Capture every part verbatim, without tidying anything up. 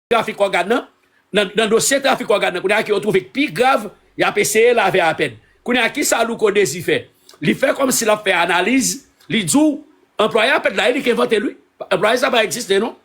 trafik ògàn nan, nan, nan dosye trafik ògàn nan, kounye a ke yo twouve k pi grav, y ap eseye lave APED. Kounye a, kisa Louko Dezi fè? Li fè kòmsi l ap fè analiz, li di w, anplwaye APED la, e li k envante l, wi. Anplwaye sa pa egziste, non.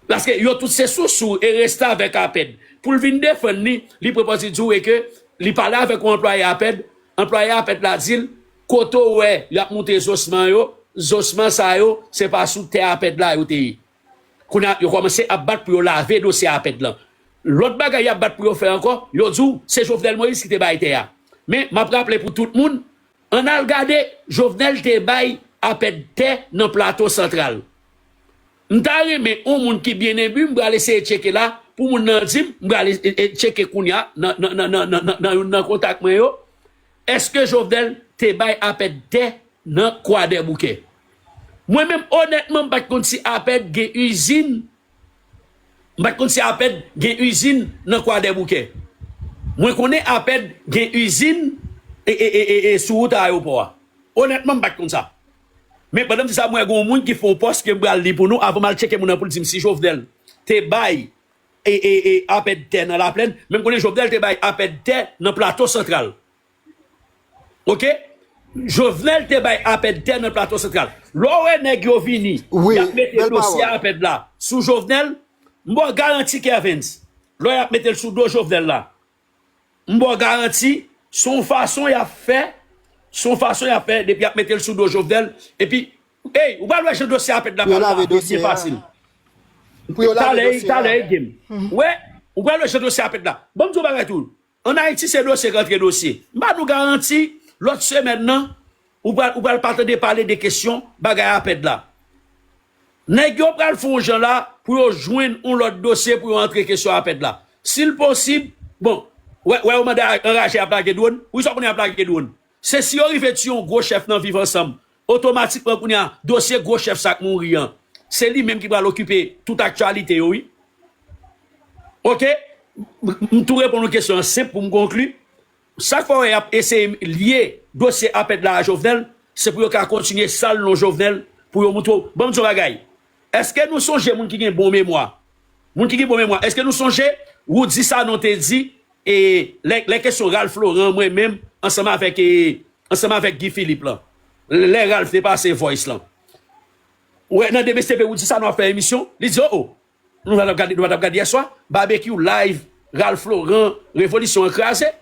Paske yo tout se sousou e restavèk APED. Pou l vin defann li, li pran pòz li di w e ke li pale avèk yon anplwaye APED, anplwaye APED la di l, kote w wè y ap moute zosman yo, zosman sa yo, se pa sou tè APED la yo te ye. Kounye a, yo kòmanse ap bat pou yo lave dosye APED lan. Lòt bagay y ap bat pou yo fè ankò, yo di w se Jovenel Moïse ki te bay tè a. Men, m ap raple pou tout moun, ann al gade, Jovenel te bay APED tè nan Plato Santral. M ta renmen yon moun ki byen enbi, m pral eseye tcheke la, pou moun nan di m, m pral e- e- tcheke kounye a nan, nan, nan, nan, nan, nan, nan youn nan kontak mwen yo. Èske Jovenel te bay APED tè nan Kwadèboukè? Mwen menm, onètman, m pa t konn si APED gen izin. M pa t konn si APED gen izin nan Kwadèboukè. Mwen konnen APED gen izin e, e, e, e, e sou wout ayewopò a. Onètman, m pa t konn sa. Men pandan m di sa, mwen gen yon moun ki fè yon pòs ke m pral li pou nou avan m al tcheke moun nan pou l di m si Jovenel te bay e, e, e, APED tè nan Laplèn. Men m konnen Jovenel te bay APED tè nan Plato Santral. Oke? Jovenel te bay APED tè nan Plato Santral. Lè w wè nèg yo vini, y ap mete dosye APED la sou Jovenel, m ba w garanti, Kervens, lè y ap mete l sou do Jovenel la, m ba w garanti, se yon fason y ap fè, se yon fason y ap fè, depi y ap mete l sou do Jovenel, epi, ey, ou pral wè jan dosye APED la pral lave byen fasil. Talè, talè, e game. Wè, ou pral wè jan dosye APED la. Ban m di w bagay tou. Ann Ayiti, se dosye k antre dosye. M ba nou garanti, lòt semèn nan, ou pral, ou pral pa tande pale de kesyon bagay APED la. Nèg yo pral fè yon jan la pou yo jwenn yon lòt dosye pou yo antre kesyon APED la. Si l posib, bon, wè, wè yo mande a- anraje ap lage dwòn. Wi, sa w konnen ap lage dwòn. Se si yo rive tiye yon gwo chèf nan Viv Ansanm, otomatikman kounye a, dosye gwo chèf sa k mouri an, se li menm ki pral okipe tout aktyalite yo, wi. Oke? M, m tou reponn ou kesyon an senp pou m konkli. Sa k fè w wè y ap eseye lye dosye APED la a Jovenel, se pou yo ka kontinye sal non Jovenel, pou yo montre w. Ban m di w yon bagay. Èske nou sonje moun ki gen bon memwa? Moun ki gen bon memwa, èske nou sonje Roudy Sanon te di, e, lè, lè kesyon Ralph Laurent, mwen menm, ansanm avèk, e, ansanm avèk Guy Philippe lan, lè Ralph te pase Voice lan, ou wè nan D B C P Roudy Sanon ap fè emisyon, li di, o, o, nou pa t ap gade, nou pa t ap gade yèswa, Barbecue Live, Ralph Laurent, Revolisyon an kraze.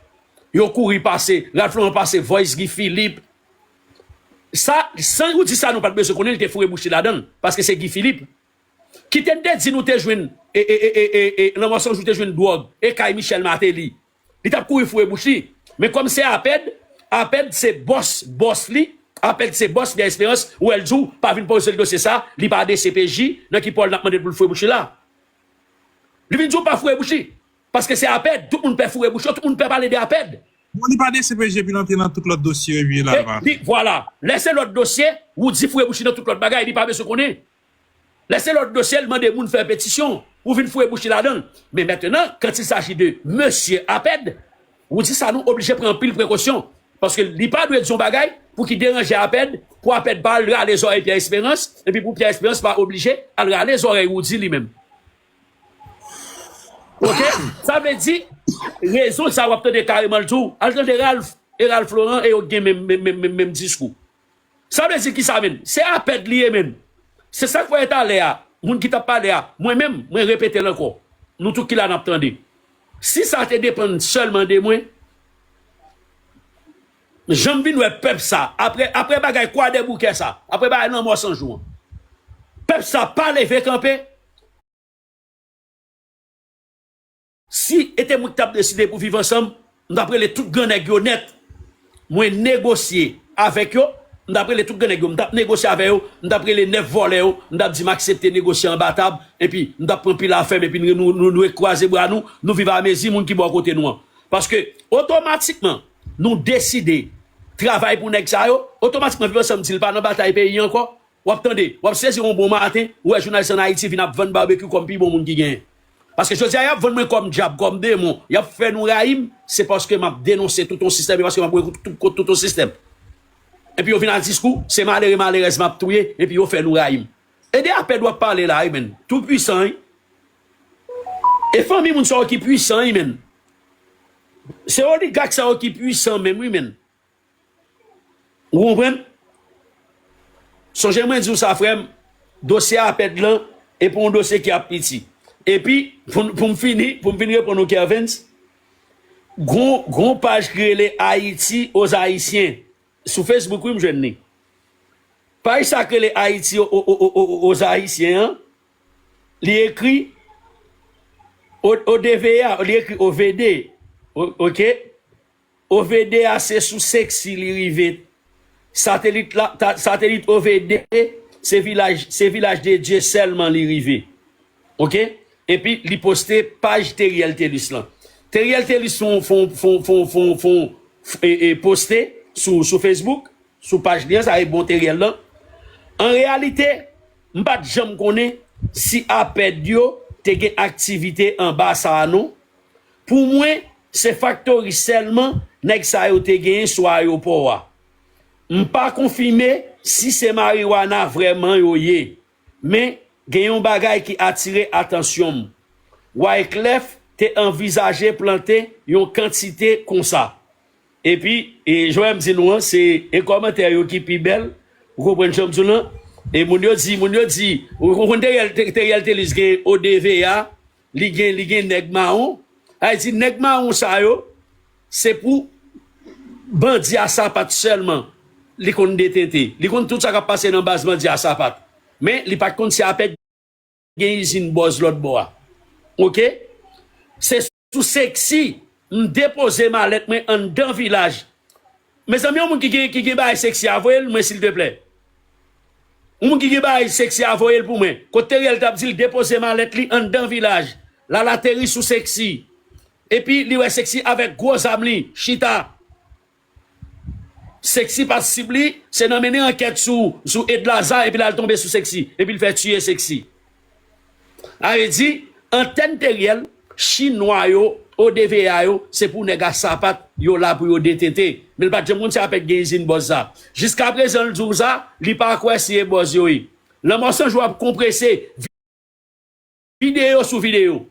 Yo kouri pase, Ralph Laurent pase Voice, Guy Philippe. Sa, san Roudy Sanon pa t bezwen konnen, li te foure bouch li ladan l, paske se Guy Philippe. Kite n te di nou te jwenn, e, e, e, e, e, e, Lanmò San Jou te jwenn dwòg, e kay Michel Martelly. Li t ap kouri foure bouch li. Men kòm se APED, APED se bòs, bòs li, APED se bòs Pierre Espérance, ou wè l di w, pa vin poze l dosye sa, li pa D C P J, nan ki pòl n ap mande l pou l foure bouch li la? Li vin di w pa foure bouch li. Paske se APED, tout moun pè foure bouch yo, tout moun pè pale de APED. Bon, li pa D C P J epi l antre nan tout lòt dosye epi la, li pa. Li, vwala. Lè se lòt dosye, Roudy foure bouch li nan tout lòt bagay, li pa bezwen konnen. Lè se lòt dosye, l mande moun fè petisyon pou vin foure bouch li ladan l. Men mentnan, quand il s'agit de mesye APED, Roudy Sanon oblije pran anpil prekosyon. Paske li pa dwe di yon bagay pou ki deranje APED, pou APED pa al rale zòrèy Pierre Espérance, epi pou Pierre Espérance pa oblije al rale zòrèy Roudy li menm. Oke? Sa vle di, rezon sa w ap tande kareman l di w, al tande Ralph, e Ralph Laurent, e yo gen menm, menm, menm, menm, menm diskou. Sa vle di kisa, menn? Se APED li ye, menn. Se sa k fè talè a, moun ki t ap pale a, mwen menm, mwen repete l ankò. Nou tout ki la n ap tande. Si sa te depann sèlman de mwen, jan m vin wè pèp sa, apre, apre bagay Kwadèboukè sa, apre bagay Lanmò San Jou an, pèp sa pa leve kanpe, si e te mwen ki t ap deside pou Viv Ansanm, m t ap rele tout gran nèg yo nèt. Mwen negosye avèk yo, m t ap rele tout gran nèg yo, m t ap negosye avè yo, m t ap rele nèf vòlè yo, m t ap di m aksepte negosye anba tab, epi m t ap pran pil afè m, epi nou, nou, nou, nou kraze bra nou, nou viv amezi moun ki bò kote nou an. Paske, otomatikman, nou deside travay pou nèg sa yo, otomatikman Viv Ansanm di l pa nan batay peyi ankò, w ap tande, w ap sezi yon bon maten, ou wè jounalis ann Ayiti vin ap vann Barbecue kòm pi bon moun ki genyen. Paske jodi a, y ap vann mwen kòm dyab, kòm demon, y ap fè nou rayi m, se paske m ap denonse tout yon sistèm, e paske m ap wè tout, tout, tout yon sistèm. Epi yo vin ak diskou, se malere, malerèz m ap touye, epi yo fè nou rayi m. E de APED w ap pale la, wi, menn. Tou pwisan, wi. E fanmi moun sa yo ki pwisan, wi, menn. Se oligak sa yo ki pwisan menm, wi, menn. Ou konprann? Sonje mwen di w sa, frè m, dosye APED lan, e pou yon dosye ki ap piti. Epi, pou, pou m fini, pou m vin reponn ou, Kervens, gon, gon paj ki rele Ayiti aux Haïtiens. Sou Facebook, wi, m jwenn li. Paj sa k rele Ayiti o, o, o, o, o, aux Haïtiens an, li ekri O, ODVA, li ekri OVD. O, oke? OVD a se sou Sexy li rive. Satelit la, ta, satelit OVD, se vilaj, se vilaj de Dye sèlman li rive. Oke? Epi li poste paj Teriel Telus lan. Teriel Telus fon, fon, fon, fon, fon, fon, f- e, e, poste sou, sou Facebook, sou paj li an, sa e bon Teriel lan. An reyalite, m pa t janm konnen si APED yo te gen aktivite anba sa a non. Pou mwen, se faktori sèlman nèg sa yo te genyen sou ayewopò a. M pa konfime si se mariwana vrèman yo ye, men gen yon bagay ki atire atansyon m. Wyclef te anvizaje plante yon kantite konsa. Epi, e, jan m di nou an, se e kòmantè yo ki pi bèl, ou konprann jan m di w lan? E moun yo di, moun yo di, ou konprann Teriel, Te- Teriel Telus gen ODVA, li gen, li gen nèg mawon. Sa vle di, nèg mawon sa yo, se pou bandi a sapat sèlman li konn detente. Li konn tout sa k ap pase nan baz bandi a sapat. Men, li pa t konn si APED gen izin bòz lòt bò a. Oke? Se sou Sexy, m depoze malèt mwen anndan vilaj. Mezanmi, yon moun ki gen, ki gen bagay Sexy a, voye l mwen, silteplè. Yon moun ki gen bagay Sexy a, voye l pou mwen. Kot Teriel t ap di l depoze malèt li anndan vilaj. L al ateri sou Sexy. Epi li wè Sexy avèk gwo zam li, chita. Sexy pa t sib li, se nan mennen ankèt sou, sou Edlaza, epi l al tonbe sou Sexy, epi l fè tiye Sexy. Sa vle di, antèn Teriel, chinwa yo, ODVA yo, se pou nèg a sapat, yo la pou yo detente. Men l pa t janm konn si APED gen izin bòz sa. Jiskaprezan l di w sa, li pa kwè si e bòz yo ye. Lanmò San Jou ap konprese, videyo sou videyo.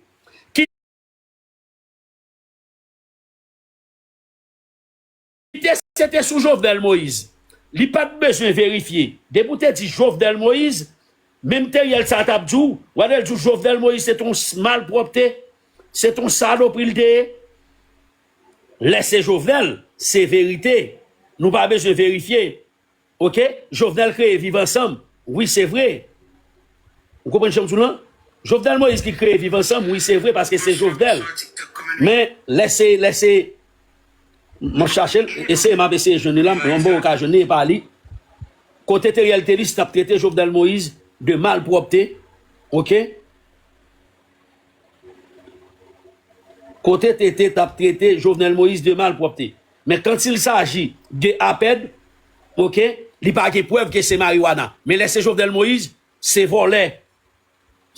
Ki te, se te sou Jovenel Moïse. Li pa t bezwen verifye. Depi w te di Jovenel Moïse, menm Teriel sa t ap di w, w a di w Jovenel Moïse se t on s- malpwòpte, se t on salopri l te ye. Lè se Jovenel, se verite. Nou pa bezwen verifye. Oke? Jovenel kreye Viv Ansanm. Wi, se vre. Ou konprann jan m di w lan? Jovenel Moïse ki kreye Viv Ansanm, wi, se vre, paske se Jovenel. Men, lè se, lè se, m ap chache l, eseye, m ap eseye jwenn li la, m bon ka jwenn li, e pa li. Kote Teriel Telus t ap trete Jovenel Moïse de malpwòpte, oke? Kote T T t ap trete Jovenel Moïse de malpwòpte. Men quand il s'agit de APED, oke, li pa gen prèv ke se mariwana. Men lè se Jovenel Moïse, se vòlè,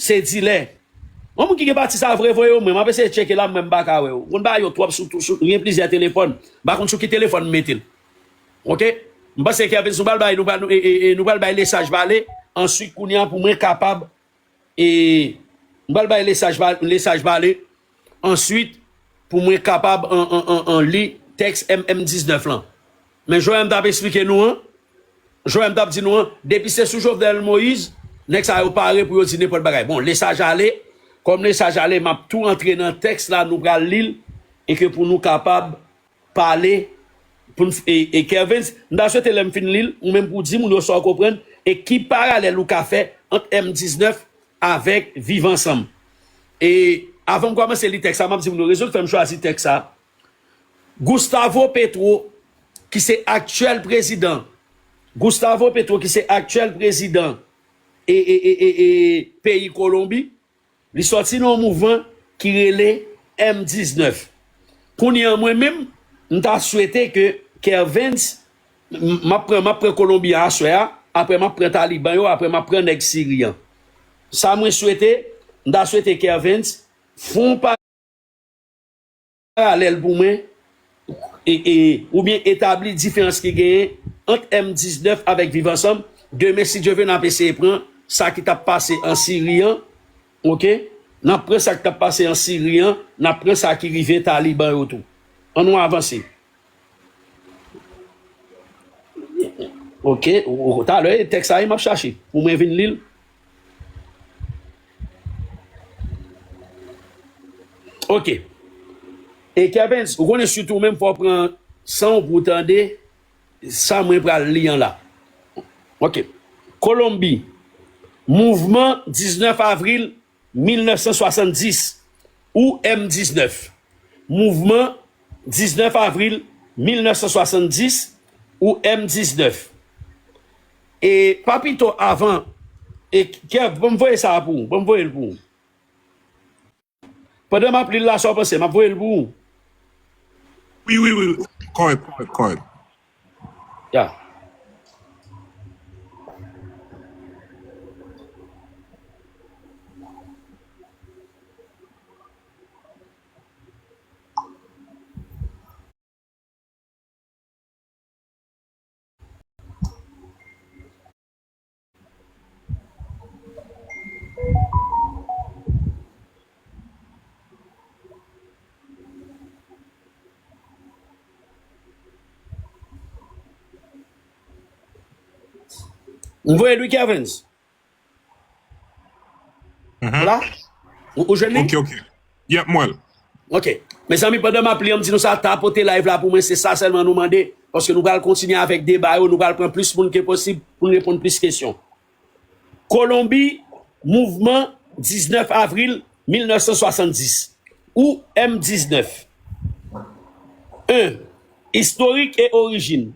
se dilè. Yon moun ki gen pati sa vre, voye w mwen. M ap eseye tcheke la, mwen m pa ka wè w. Ou konn bagay yo twòp sou, sou, gen plizyè telefòn. M pa konn sou ki telefòn m mete l. Oke? M panse Kervens nou pral bay, nou pral, nou, e, e, e, nou pral bay lesaj pale. Answit, kounye a, pou mwen kapab E m pral bay lesaj pa- lesaj pale. Answit, pou mwen kapab an, an, an, an li tèks M M diznèf lan. Men jan m t ap eksplike nou an, jan m t ap di nou an, depi se sou Jovenel Moïse, nèg sa yo pare pou yo di nenpòt bagay. Bon, lesaj ale, kòm lesaj ale, m ap tou antre nan tèks la, nou pral li l, e ke pou nou kapab pale pou n, e, e Kervens, m ta swete lè m fin li l, ou menm pou w di moun yo sa w konprann, e ki paralèl ou ka fè ant M diznèf avèk Viv Ansanm. E avan m kòmanse li tèks sa, m ap di moun yo rezon k fè m chwazi tèks sa. Gustavo Petro, ki se aktyèl prezidan, Gustavo Petro, ki se aktyèl prezidan e, e, e, e, e peyi Kolonbi, li sòti nan yon mouvman ki rele M diznèf. Kounye a, mwen menm, m ta swete ke Kervens, m, m ap pran, m ap pran Kolonbi a aswè a, apre m ap pran Taliban yo, apre m ap pran nèg Siri an. Sa mwen swete, m ta swete Kervens fè yon paralèl pou mwen, e, e, oubyen etabli diferans ki genyen ant M diznèf avèk Viv Ansanm. Demen, si Dye vle, n ap eseye pran sa ki t ap pase an Siri an, oke? N ap pran sa k t ap pase an Siri an, n ap pran sa ki rive Taliban yo tou. Ann nou avanse. Ok, talè, tèks sa a, m ap chache pou mwen vin li l. Ok. E Kevens, ou konnen sitou menm fò w pran san w pou w tande sa mwen pral li an la. Ok. Kolonbi, mouvman diznèf avril mil nèf san swasanndis, ou M diznèf. Mouvman diznèf avril mil nèf san swasanndis, ou M diznèf. E pa pito avan, e Kev, ban m voye sa a pou ou, ban m voye l pou ou. Pandan m ap li l la, sa w panse? M ap voye l pou ou. Wi, wi, wi. Kòrèk, kòrèk, kòrèk. Ya. M voye l wi, Kevens. Ou la? Ou, ou jwenn li? Ok, ok. Yep, m wè l. Ok. Mezanmi, pandan m ap li an, m di nou sa, tapote live la pou mwen, se sa sèlman nou mande. Paske nou pral kontinye avèk deba yo, nou pral pran plis moun ke posib pou n reponn plis kesyon. Kolonbi, mouvman diznèf avril mil nèf san swasanndis, ou M diznèf. Un. Historique et origine.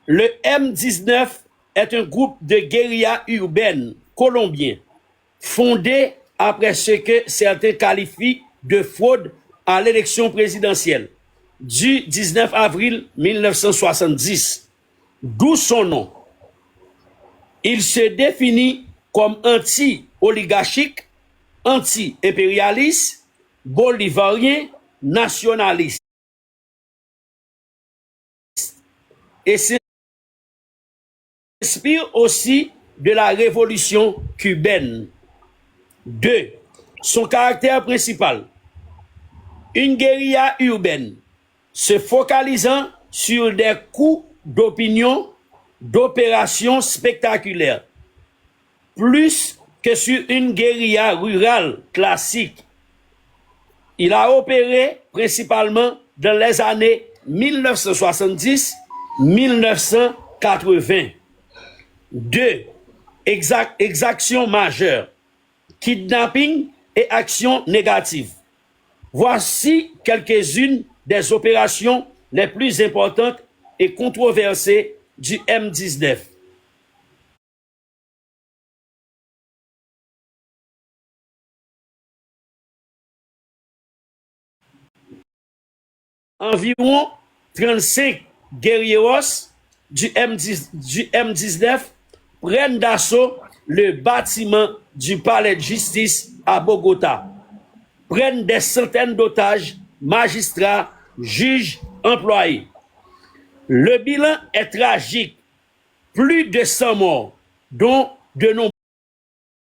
Le M diznèf est un groupe de guérilla urbaine colombien fondé après ce que certains qualifient de fraude à l'élection présidentielle du diznèf avril mil nèf san swasanndis, d'où son nom. Il se définit comme anti-oligarchique, anti-impérialiste, bolivarien, nationaliste. Et s'inspire aussi de la révolution cubaine. Deux. Son caractère principal, une guérilla urbaine se focalisant sur des coups d'opinion, d'opérations spectaculaires, plus que sur une guérilla rurale classique. Il a opéré principalement dans les années mille neuf cent soixante-dix, mille neuf cent quatre-vingts. Deux. Exact, exactions majeures, kidnapping et actions négatives. Voici quelques-unes des opérations les plus importantes et controversées du M diznèf. Environ trente-cinq guerrilleros du M dix, du M diznèf prennent d'assaut le bâtiment du palais de justice à Bogota, prennent des centaines d'otages, magistrats, juges, employés. Le bilan est tragique. Plus de cent morts, dont de nombreux